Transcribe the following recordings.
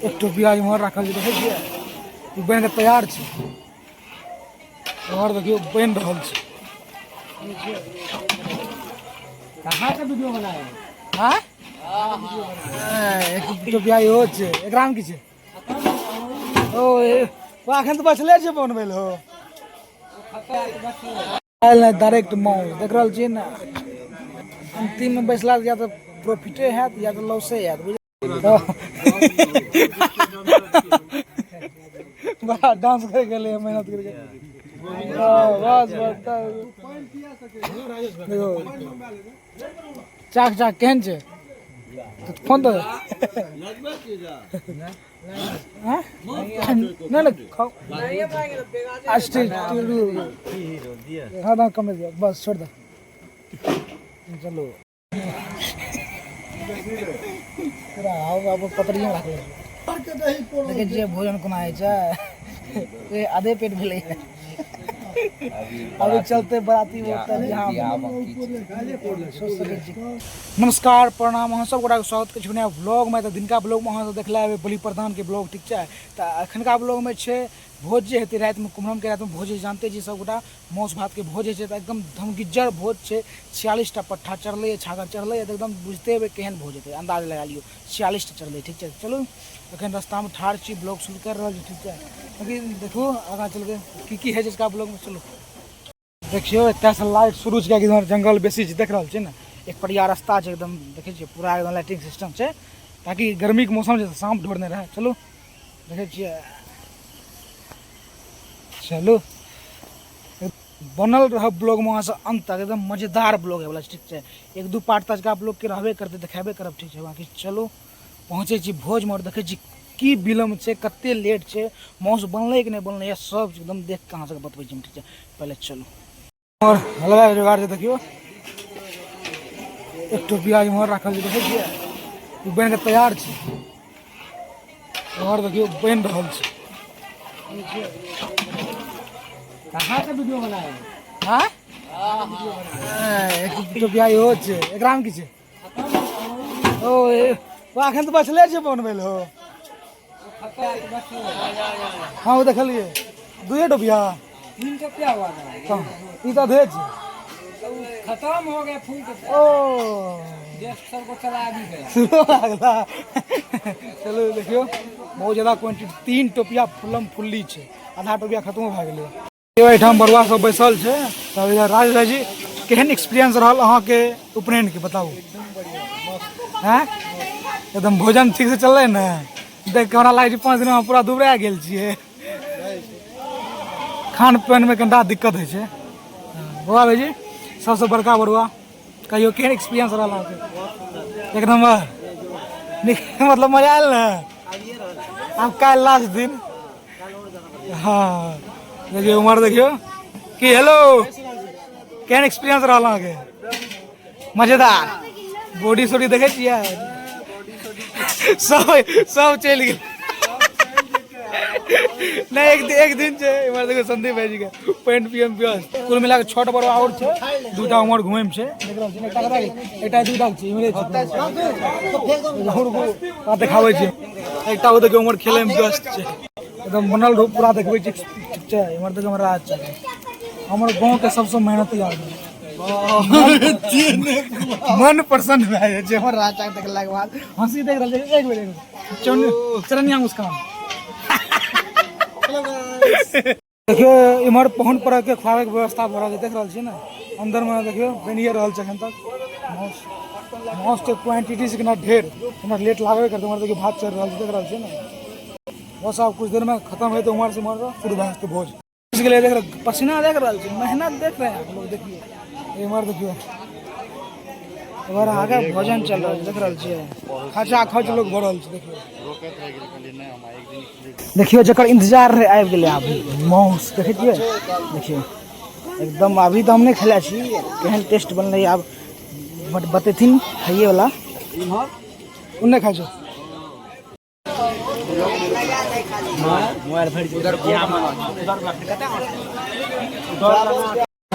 एक टोपिया इम्हर राखल छै, देखै छियै ई बनि कऽ तैयार छै। इम्हर देखियौ बनि रहल छै। कहाँ से वीडियो बनाए? हाँ, एक टोपिया इहो छै। एकरामे की छै? ओ एखन तऽ बचले छै बनबै लए। हो आयल नहि, डायरेक्ट माउस देख रहल छियै ने। अंतिममे बैसला या तऽ प्रॉफिटे हैत या तऽ लॉसे हैत, बुझ बड़ा डांस कर गेलै, मेहनत करके। बस बस, देखो चाक चाक केहन छै। फोन तऽ हाँ? नहीं नहीं, खाओ। अच्छा ठीक ठीक, हाँ हाँ, कम दिया, बस छोड़ दो। चलो पूरा आओ, अब पकड़िए राख ले। देखै छियै भोजन कोना होइ छै। ए आधे पेट भेलै, अभी चलते बराती सोच सकै छी। नमस्कार, प्रणाम, अहाँ सब गोटाके स्वागत करै छी नया ब्लॉगमे। तऽ दिनका ब्लॉगमे अहाँ सब देखले हेबै बलि प्रदानके ब्लॉग, ठीक छै? तऽ एखनका ब्लॉगमे छै भोज जे हेतै रातिमे, कुम्हरमके रातिमे भोज होइ, जानते छी सब गोटा, मासु भातके भोज होइ छै। तऽ एकदम धमगिज्जर भोज छै, 46टा पट्ठा चढ़लैए, छागर चढ़लैए, तऽ एकदम बुझिते हेबै केहन भोज हेतै, अन्दाज लगा लियौ। 46टा चढ़लै, ठीक छै? चलू, एखन रस्तामे ठाढ़ छी, ब्लॉग शुरू करि रहल छी, ठीक छै? लेकिन देखू आगाँ चलि की की होइ छै इसका ब्लॉगमे। चलू, देखियौ एतयसँ लाइट शुरू छै, कियाकि इम्हर जंगल बेसी छै, देख रहल छियै ने? एक परिया रास्ता छै एकदम, देखै छियै पूरा एकदम लाइटिंग सिस्टम छै, ताकि गर्मीके मौसम छै तऽ साँप ढोर नहि रहै। चलू, देखै छियै, चलू बनल रह ब्लॉगमे वहाँ से अंत तक, एकदम मजेदार ब्लॉग है वाला, ठीक छै? एक दू पार्ट तक ब्लॉग के रहबे करतै, देखेबे करब, ठीक छै? बाकी चलू, पहुँचै छी भोजमे आओर देखै छी की विलम्ब छै, कते लेट छै, माउस बनलै कि नहि बनलै, सब एकदम देख कऽ अहाँ सबके बतबै छी, ठीक छै? पहिले चलू। और हलवा के जोगाड़ छै, देखियौ एक टोपिया इम्हर राखल छै, देखै छियै ई बनि कऽ तैयार छै। इम्हर देखियौ बनि रहल छै। कहाँ से वीडियो बनाए? हाँ, एक टोपिया इहो छै। एकरामे की छै? ओ एखन तऽ बचले छै बनबै लए। हो हाँ, ओ देखलियै दुए टोपिया। तीन टोपिया हुआ था। कहाँ? ई तऽ अधे छै। खत्म हो गया फूल के। ओ देश सबको चला भी गया। शुरू लागला। चलू, देखियौ बहुत ज्यादा क्वांटिटी, तीन टोपिया फुलम फुल्ली छै, आधा टोपिया खत्मो भए गेलै। एहिठाम बरुआ सब बैसल छै। तब इधर राज भाईजी, केहन एक्सपीरियंस रहल अहाँके उपनयन के, बताबू। हैं, एकदम भोजन ठीक से चललै ने? देख के हमरा लागै छै 5 दिन में पूरा दुबरा गेल छियै। खान पान में कनिटा दिक्कत होइ छै। बौआ भाईजी, सबसँ बड़का बरुआ, कहियो केहन एक्सपीरियंस रहल अहाँके? एक नंबर, नीक, मतलब मजा आयल ने? आब काल्हि लास्ट दिन। हाँ, देखियौ उमर, देखियौ कि हेलो, केहन एक्सपीरियंस रहल अहाँके? मजेदार। बॉडी सोडी देखै छियै, सब सब चलि गेल। नहि, एक एक दिन छै। इम्हर देखियौ संदीप भाईजी के पैंट पियम व्यस्त। कुल मिला के छठ बड़ो आओर छै, दूटा उमर घुमै मे छै, देख रहल छी ने? एकटा कतऽ गेल? एकटा दूटा छै, इम्हरे छै। आ देखाबै छै एकटा, ओ देखियौ उमर खेले मे व्यस्त छै। एकदम बनल रूप पूरा देखबै छी, ठीक छै? इम्हर देखियौ हमरा राज छै, हमर गाँव के सबसँ मेहनती आदमी। मन प्रसन्न भए जाइ छै हमर राजा के देखलाके बाद। हंसी देख रहल छै। एक बेर, एक बेर चरनिया मुस्कान देखियौ। इम्हर पहुन परक के खुआबैके व्यवस्था भऽ रहल छै, देख रहल छियै ने? अन्दरमे देखियौ बनिए रहल छै एखन तक। माउस माउसके क्वान्टिटी से केना ढेर, हमरा लेट लागबे करतै। उम्हर देखियौ भात चढ़ि रहल छै, देख रहल छियै ने? बस आब कुछ देरमे खतम हेतै, उम्हर से उम्हर शुरू भए जेतै भोज। गेलै, देख रहल, पसीना देख रहल छी, मेहनत देख रहे हैं आप लोग। देखिए इम्हर, देखियौ इम्हर आगे भोजन चल रहल छै, देख रहल छियै? खचा खच लोग भरल छै। देखियौ, देखियौ, जकर इंतजार रहे आबि गेलै अभी माउस, देखै छियै? देखियौ एकदम, अभी तऽ हम नहि खेले छी, केहन टेस्ट बनलै आब बतेथिन खाइए वाला। ओ नहि खाइ छौ?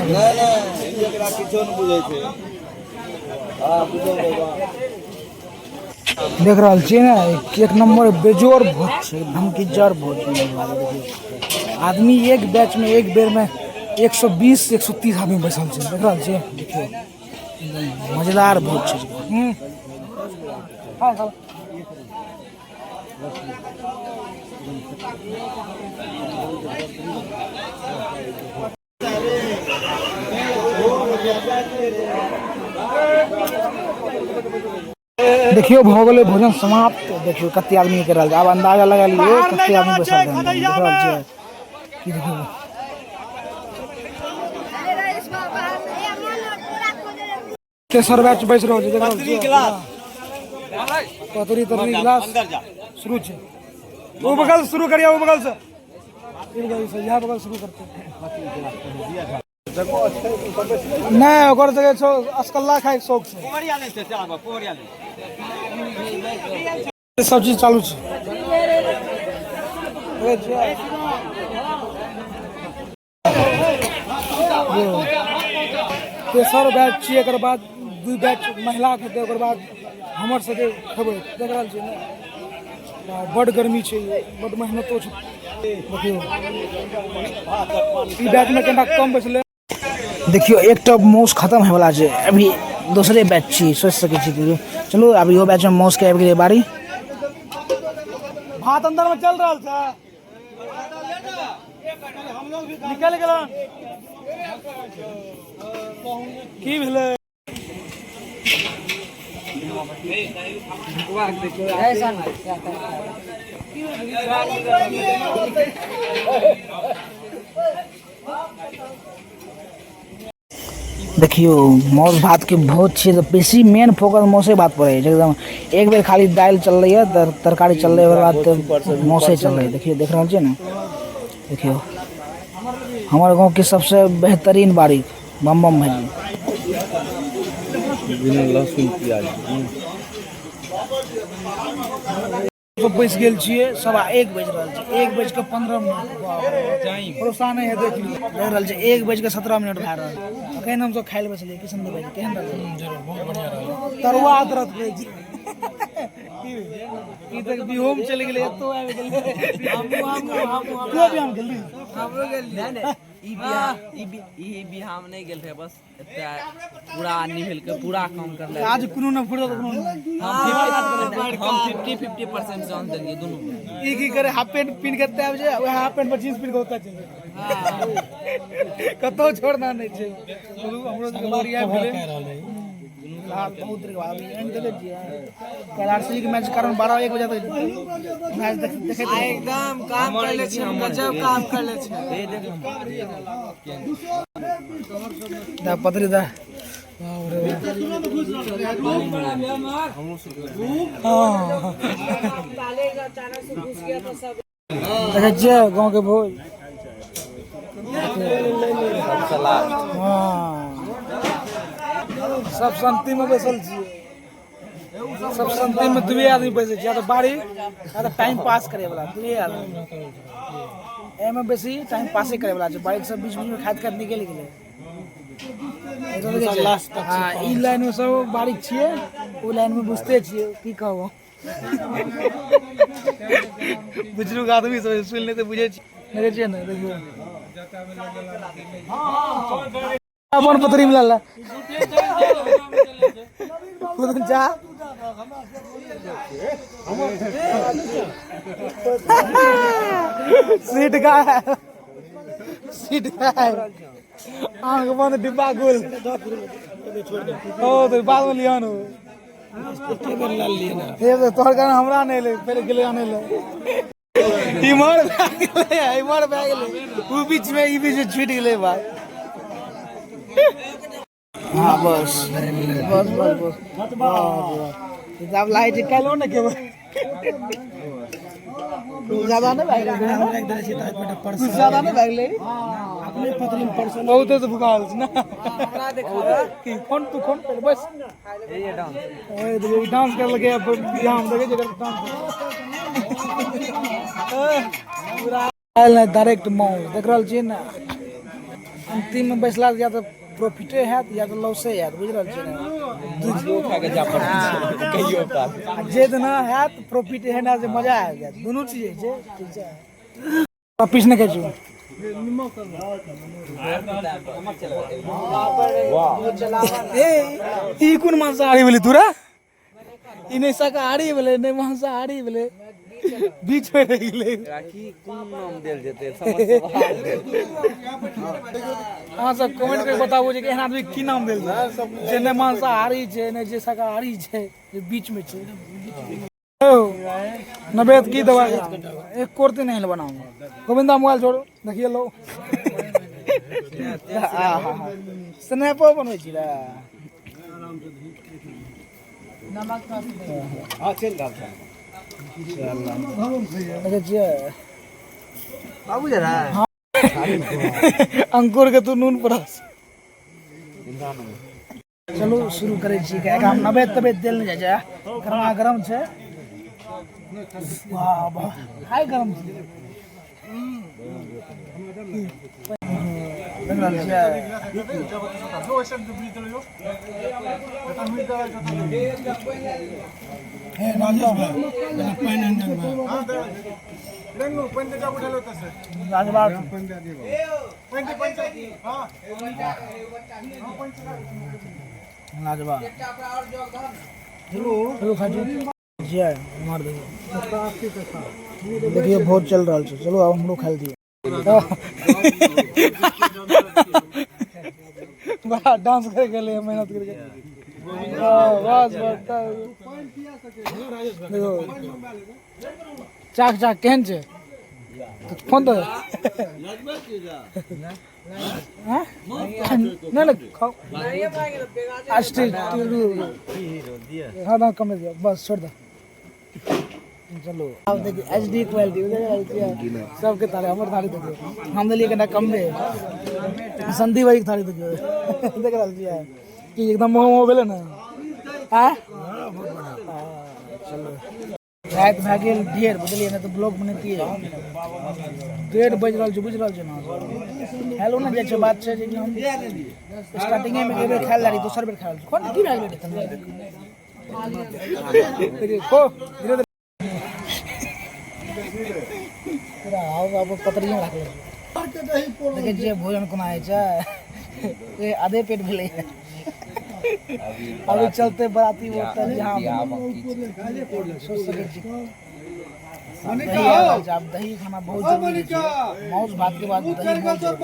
नहि नहि, एकरा किछो नहि बुझै छै। हँ, बुझल बाबा। देख रहल छियै ने, एक नंबर बेजोड़ भोज छै, धमकिज्जर भोज। देखियौ आदमी एक बैच में एक बेर में 120 130 आदमी बैसल छै। देख रहल छियै, देखियौ एकदम मजेदार भोज छै। हाँ। देखियौ भऽ गेलै भोजन समाप्त। देखियौ कते आदमी के रहल छै। आब अंदाजा लगा लियौ कते आदमी बैसल रहल छै। देख रहल छियै की? देखियौ तेसर बैच बैस रहल छै। देख रहल छियै, पतरी तररी गिलास शुरू छै। ओ बगल शुरू करिए, ओ बगल से, ई बगल से, यहाँ बगल शुरू करते नहीं। ओकर जगह छौ असकल्ला खाइके शौक छै। सब चीज चालू छै। देखै छियै? तेसर बैच छियै। एकर बाद दू बैच महिला खेतै, ओकर बाद हमर सबके खेबै। देख रहल छियै ने, बड गर्मी छै, बड मेहनतो छै। देखियौ ई बैच में कनिटा कम बचलै। देखियौ एकटा मौस खत्म होयवला छै, अभी दोसरे बैच छी। सोचि सकै छी। चलू आब इहो बैच में मौस के आबि गेलै बारी। भात अंदर में चल रहल छै, निकल गेल। की भेलै? देखियौ मौस भातके भोज छियै तऽ बेसी मेन फोकस मौसे भात पर रहै छै एकदम। एक बेर खाली दालि चललैए, तरकारी चललै, ओकर बाद तऽ मौसे चललै। देखियौ, देख रहल छियै ने? देखियौ हमर गाँवके सबसँ बेहतरीन बाड़ी बम बम भाईजी। बिना लहसुन प्याज। सब बैस गेल छियै। 1:15 बजि रहल छै, 1:15। भरोसा नहि है। देख लियौ, देख रहल छै, 1:17 भए रहल छै। अखन हमसब खाइ लए बैसलियै। किशन भाई, केहन रहल? तरुआ अदरक कहै छै। ई तऽ बिहोम चलि गेलै, एतौ आबि गेलै। तू भी आम गेली? नहि नहि, ई बियाह ई बियाह मे नहि गेल रहे, बस एते पूरा निभेलकै, पूरा काम करले। आज कोनो न फुरत कोनो न। हम 50-50% चांस देलियै दुनू। ई की करे, हाफ पैंट पिन के आबि जाए, वएह हाफ पैंट पर जींस पिन के ओतऽ चलि जाए, कतौ छोड़ना नहि छै। चलू, हमरो सबके बारी आबि गेलै फिलहाल बहुत देर के बाद। अभी एंड देखै छियै, काल्हि आरसीबी के मैच के कारण 12-1 बजे तक मैच देखैत रहियै। एकदम काम कर ले छै, गजब काम कर ले छै। दा पतरी दा। हाँ, देखै छियै गाँव के भोज। हाँ, सब शांति में बैसल छियै। सब शांति में दुए आदमी बैसै छै, या तऽ बाड़ी या तऽ टाइम पास करे वाला दुए आदमी। एहिमे बेसी टाइम पासे करे वाला छै। बाइक सब बीच बीच में खाइत खाइत निकलि गेलै। हाँ, ई लाइन में सब बारीक छियै, ओ लाइन में बुझते छियै। की कहब, बुजुर्ग आदमी सब सुनि लेते, बुझै छियै। देखै छियै ने? देखियौ अपन पतरी मिलल जा। सीट गायब, सीट गायब। आँख बंद, डिब्बा गोल। ओ तो बाद में लिया नु। तोहर कारण हमरा नहि एलै, पहिले गेलै आनै लए। इमहर भए गेलै, इमहर भए गेलै, ओ बीचमे, ई बीचमे छूटि गेलै बात। हाँ, बस बस बस बस। आब लागै छै काल्हिओ ने खेबै। ज्यादा नहि भए गेलै? कुछ ज्यादा नहि भए गेलै? अपने पत्नी बहुते से भुखाल छै ने। की कोन तू कोन पहिले बस ओए देखियौ, डांस करलकै बियाह मे। देखै छियै डांस पूरा डायरेक्ट माउस। देख रहल छियै ने? अंतिम मे बैसला या तऽ प्रॉफिटे हैत या तऽ लॉसे हैत। बुझि रहल छियै ने? मुर्गो खा के जा पड़ै छै कहियो काल। आ जे दिना हैत प्रॉफिट एहन हैत जे मजा आबि जायत, दुनू चीज होइ छै। ठीक छै, पीस नहि खाइ छी। ए, ई कोन मांसाहारी भेलै तोरा? ई नहि शाकाहारी भेलै, नहि मांसाहारी भेलै, बीच में रहि गेलै। एकरा की कोन नाम देल जेतै, समझ से बाहर भेल। अहाँ सब कमेंट करके बताबू जे एहन आदमी की नाम देल जाय जे नहि मांसाहारी छै, नहि जे शाकाहारी छै, जे बीच में छै। नवेद की दवा एक कोरती नहीं बनाऊंगा। गोविंदा मोबाइल छोड़ो, देखिए लो स्नैपो बनबै छी रे। देखै छियै बाबू जरा अंकुर के तू नून परस। चलू शुरू करै छी। एकरा नवेद तवेद देल नहि जाइ छै, गरमा गरम छै। वाह वाह, हाय गरम छै। देख रहल छियै। लाजवाब। लाजवाब। चलू खाइ छी। जय मार दियौ। देखियौ भोज चलि रहल छै। चलू आब हमरो खाइ दियौ। बड़ा डांस करे गेलै, मेहनत करके। बस बस, देखो चाक चाक केहन छै। फोन दऽ। हाँ? नहीं नहीं, खाओ। अच्छा ठीक ठीक, हाँ हाँ, कम दिया, बस छोड़ दो। चलो आब देखिए एच डी क्वालिटी सबके थाली। हमर थाली देखियौ, हम देलियै कनिटा कमे। संदीप भाई के थाली देखियौ, देख रहल छियै कि एकदम मोह मोह भेलै ने। आँय चलो राति भए गेल ढेर, बुझलियै? नहि तऽ ब्लॉग बनेतियै। 1:30 बाजि रहल छै, बुझि रहल छै ने? खायलो नहि जाइ छै। बात छै जे कि हम स्टार्टिंगेमे एक बेर खायल रही, दोसर बेर खायल। कोन की भए गेलै? देखियौ, खो धीरे धीरे। पूरा आब आब पतरिए राखले। देखै छियै भोजन कोना होइ छै। ए आधे पेट भेलै, अभी चलते बराती ओतऽ जहाँ बियाह बाकी छै। सोच सकै छी। दही आबै छै। आब दही खाना बहुत जरूरी छै। माउस भात के बाद दही बहुत जरूरी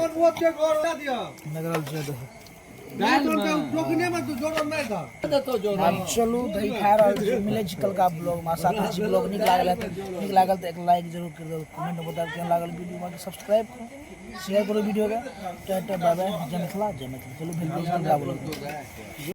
लग रहल छै। दही आब चलू दही खा रहल छी। मिलै छी कलका ब्लॉग में। आशा करै छी ब्लॉग नीक लागल हैत। नीक लागल तऽ एक लाइक जरूर कर देब, कमेंट में बताब केहन लागल वीडियो। बाकी सब्सक्राइब करू, शेयर करू वीडियो के। टाटा, बाय बाय, जय मिथिला, जय मैथिली। चलू भेटबै कलका ब्लॉग में।